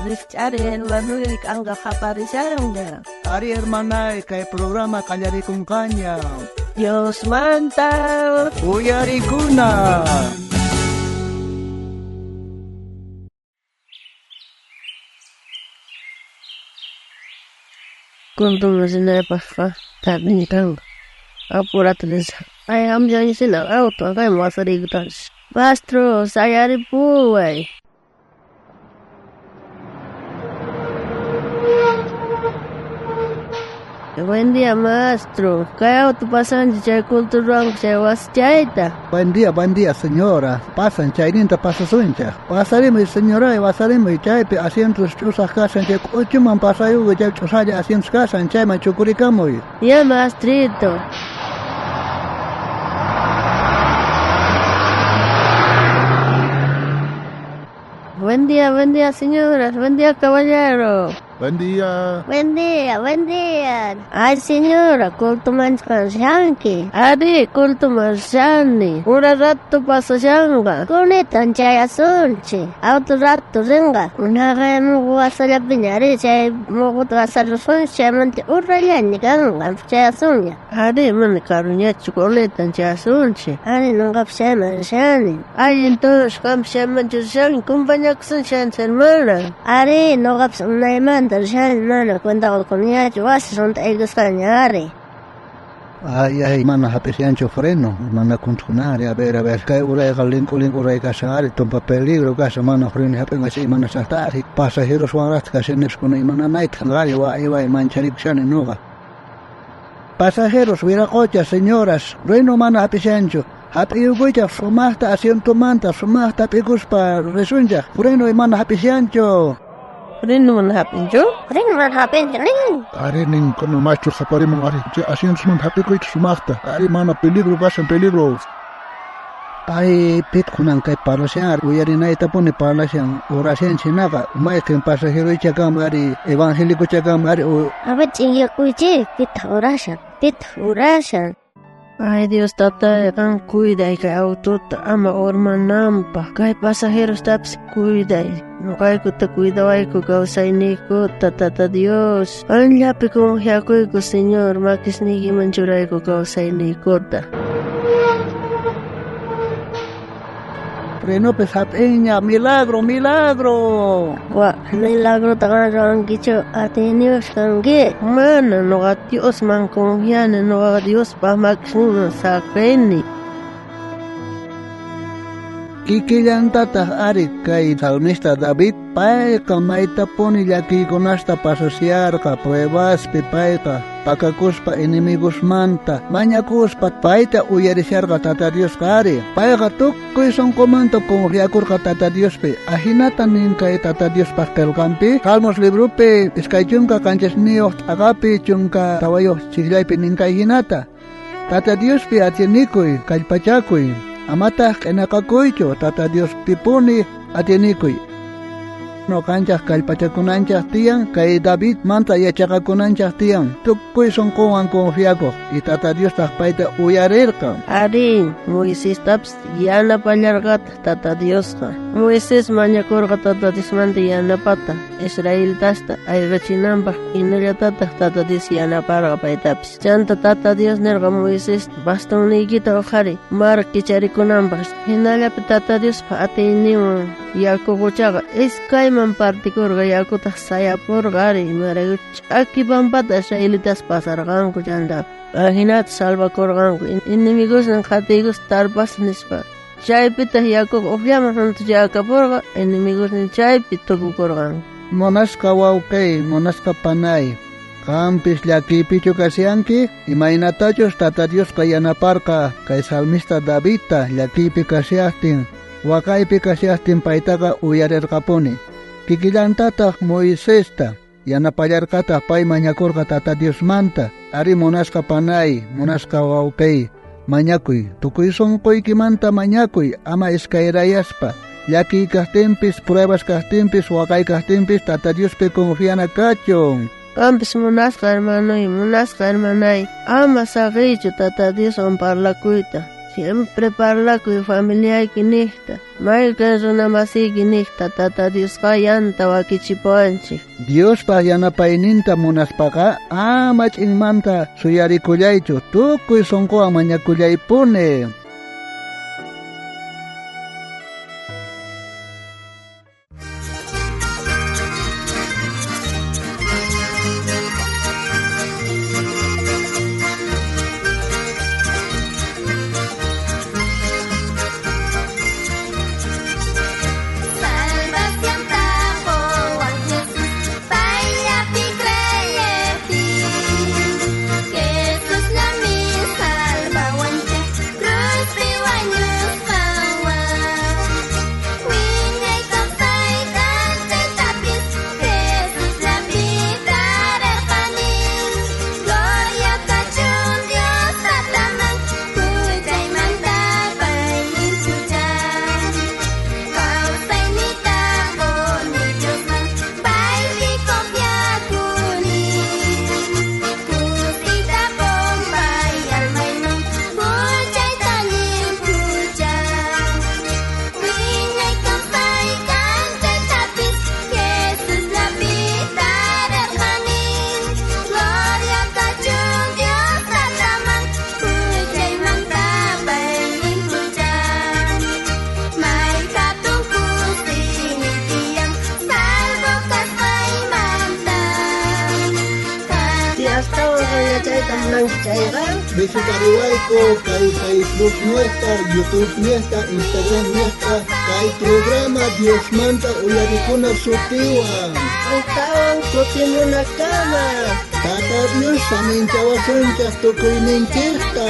Rikch'ari hermanoy, k'anqa qaparishanña. Ari hermanay, kay programa qallarikunqaña. Diosmanta Uyarikuna. Kuntuman rinaypaqqa tardeni kanqa. Apurata risaq. Ay hamllanchina auto kayman wasariykutanchis. Mastro, sayaripuway. Buen día, maestro. Kay auto pasanchis chay culturanku chay wasichayta. Buen día, señora. Pasan, chayninta pasasunchaj. Pasarimuy, señora, pasarimuy. Chaypi asientos ch'usaq kashan, chay k'uchuman pasayukuy, chay ch'usalla asientos kashan, chayman chukurikamuy. Ya, maestrito. Buen día, señoras. Buen día, caballero. Buen día. Buen día, buen día. Ay, señora, cultuman kashanki. Ari, cultuman shani. Ura rato pasashanqa. Kunitan chayasunchi. Auto rato rinqa. Unaqa mugu wasallapiña ari chay muguta wasarusunchi chaymanta urallaña kanqa chayasunña. Ari, mana karuñachu kunitan chayasunchi. Ari, nuqapas chayman rishani. Ay, entonces qampas chaymanchu rishanki, compañakusunchis antes, hermana. Ari, nuqapas unaymanta rishani mana cuenta qukuniñachu wasi hunt'aykusqaña ari. Ay, ay, mana hap'ishanchu freno, mana kuntukunari, a ver, kay urayqa linku linku uray kashan ari, tumpa peligro kashan, mana freno hap'inqa chay mana saqtari, pasajeros wanraqta kashan nishkuna imananayta qari, way, way, mancharikushani nuqa. Pasajeros, wiraqocha, señoras, freno mana hap'ishanchu, hap'iyukuychaq sumaqta asientomanta, sumaqta hap'ikuspa risunchaq, freno mana hap'ishanchu. Freno mana hap'inchu? Freno mana hap'inchu, nin. Ari nin, kono maestro qaparimun ari, chay asientosmanta hap'ikuychaq sumaqta, ari mana peligro kashan, peligro. Ay, pit kunan kay parlashan, uyarinaytapuni parlashan, orashan chinaqa, mayqin pasajeroycha kanman ari, evangélicocha kanman ari, o A ver, ch'inyakuychik, pitaq orashan, pitaq orashan. Ay, Dios tatay, qan cuiday kay autota ama urmananpaq, kay pasajerostapis cuiday. Noqaykuta cuidawayku kawsayniykuta, Tata Dios. Qanllapi confiakuyku, Señor, makisniykiman churayku kawsayniykuta. Frenopis hap'iña, milagro, milagro. Wa, milagrota qan ruwankichu, atiyniyuq kanki. Mana, noqa Diosman confiani, noqa Diospaq makisninman saqeni. Kikillantataq ari kay salmista David, payqa maytapuni llakiykunasta pasasharqa, pruebaspi payqa pakakuspa enemigosmanta, mañakuspa payta uyarisharqa Tata Diosqa ari. Payqa tukuy sunqumanta confiakurqa Tata Diospi. Ajinata nin kay Tata Diospaq qillqanpi, Salmos libropi iskay chunka qanchisniyuq t'aqapi chunka tawayuq chiqllaypi nin kay hinata. Tata Diospi atienikuy, kallpachakuy. Amataq q'inaqakuychu, Tata Diospipuni atienikuy. Noqanchaq kallpachakunanchaq tiyan, kay David manta yachaqakunanchaq tiyan, tukuy sunqunwan confiakuq, y Tata Diostaq payta uyarirqa. Ari, Moisestapis yanapallarqataq Tata Diosqa. Moisés mañakurqa Tata Diosmanta yanapata, Israeltasta ayqichinanpaq, hinallatataq Tata Dios yanaparqa paytapis. Chanta Tata Dios nirqa Moisés, bastonniykita uqhari, mar kicharikunanpaq. Hinallapi Tata Diospa atiyninwan yaku quchaqa iskayman partikurqa, yakutaq sayapurqa ari, imarayku ch'aki pampata israelitas pasarqanku chanta. Ajinata salvakurqanku, enemigosnin qhatiykus tarpas nispa. Chaypitaq yakuqa ujllaman juntuchakapurqa, enemigosnin chaypi tukukurqanku. Munasqa wawqiy, munasqa panay, qampis llakiypichu kashanki, imaynatachus Tata Diosqa yanaparqa kay salmista Davidta llakiypi kashaqtin, waqaypi kashaqtin paytaqa uyarirqapuni. Kikillantataq Moisesta yanapallarqataq pay mañakurqa Tata Diosmanta. Ari munasqa panay, munasqa wawqiy, mañakuy, tukuy sunquykimanta mañakuy, ama iskayrayaspa. Llakiy kaqtinpis, pruebas kaqtinpis, waqay kaqtinpis, Tata Diospi confiana kachun. Qampis munasqa hermanoy, munasqa hermanay, ama saqiychu Tata Dioswan parlakuyta. Siempre parlakuy familiayki niqta, mayqin runa masiyki niqta, Tata Diosqa yanta wakichipuwanchik. Diospa yanapayninta munaspaqa ama ch'inmanta suyarikullaychu, tukuy sunquwan mañakullaypuni. Salvación trajo a Jesús, payllapi creyeti. Jesús la mi salvawanchej, cruzpi wañusqawan. Wiñay kawsay kanchaytapis, Jesús llapi tararqani. Gloria kachun Dios Tataman, huchaymanta pay limpuchan. Kawsayniyta quni Diosman, paypi confiakuni. Kusiyta qun pay almayman, huchayta limpuchan. Wiñay kawsay kanchaytapis, Jesús llapi tararqani. Gloria kachun Dios Tataman, huchaymanta pay limpuchan. May hatun kusiyniy tiyan, salvo kasqaymanta. Si astawan yachayta munanki chayqa, Visitariwayku kay Facebook nuestra, YouTube nuestra, Instagram nuestra, kay programa Diosmanta uyarikuna sutiwan. astawan kutimunakama. Tata Dios saminchawasunchaj tukuyninchejta.